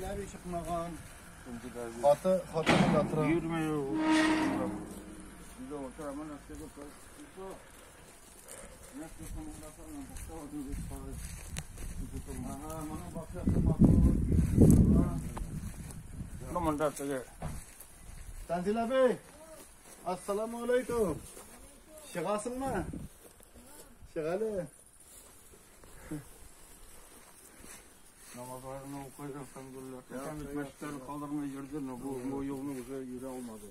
Тәнзилә әби чыкмаган. Хаты, хаты монда тора. Йөрмәй ул. Өйдә утыра, менә чыгып. Ага, моның бакчасы матур. Ну, монда теге. Тәнзилә әби, ассаламу алейкум. Чыгасыңмы? Чык әле. Намазларны укый, әлхәмдүлилләһ. Кичә бит мәчетләрне калдырмый йөрде, но бу юлны уже йөрә алмады.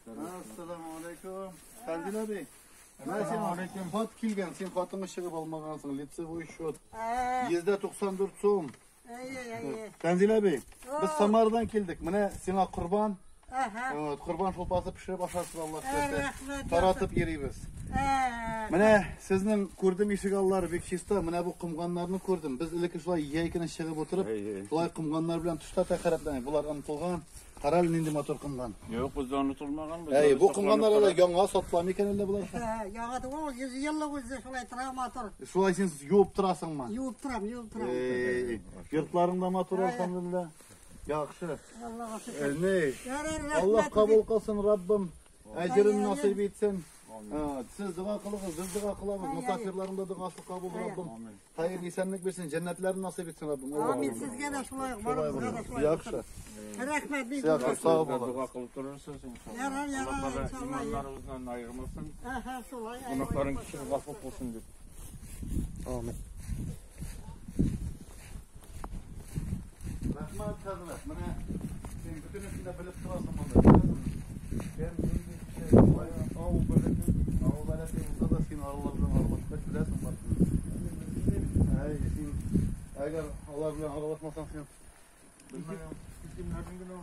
Ассаламу алейкум. Тәнзилә әби. Менә син хат килгән, син хатыңны чыгып алмагансың, лицевой счет. 194 сум. Тәнзилә әби, без Самарадан килдек. Менә сиңа корбан. Вот, корбан шулпасы пешереп ашарсыз, Аллаһ теләсә. Таратып йөрибез. Менә сезнең күрдем ишек аллары бик чиста. Менә бу комганнарны күрдем. Без элекке шулай җәй көне чыгып утырып, шулай комганнар белән тышта тәхәрәтләнеп, болар онытылган. Кара әле нинди матур комган. Юк, бездә онытылмаган. Әй, бу комганнар әле яңа сатыла микән әллә болар? Яңа түгел, ул 100 еллык үзе шулай тора матур. Шулай син юып торасыңмы? Юып торам, юып торам. Эй, йортларың да матур, әлхәмдүлилләһ. Яхшы. Аллаһка шөкер. Ни? Ярар, рәхмәт. Аллаһ кабул кылсын, Раббым. Әҗерен насыйп итсен. Сез дога кылыгыз, без дога кылабыз. Мусафирларның да догасы кабул, Раббым. Хәер, исәнлек бирсен, җәннәтләрен насыйп итсен, Раббым. Амин, сезгә дә шулай ук, барыбызга да шулай. Яхшы. Рәхмәт, бик Яхшы, сау булыгыз. Дога кылып торырсыз, иншалла. Ярар, ярар, Алла Тәгалә иншалла. иманнарыбыздан аермасын. Аһа, шулай. Гөнаһларын кичереп гафу кылсын дип. Амин. Рәхмәт, хәзрәт. Менә син бөтенесен дә белеп торасың монда. Кем нинди кеше, кая, ау бәләкәй, ау бәләкәй булса да син алар белән аралашкач беләсең барысын. Әй, син әгәр алар белән аралашмасаң, син Белмәгән, исемнәрен генә.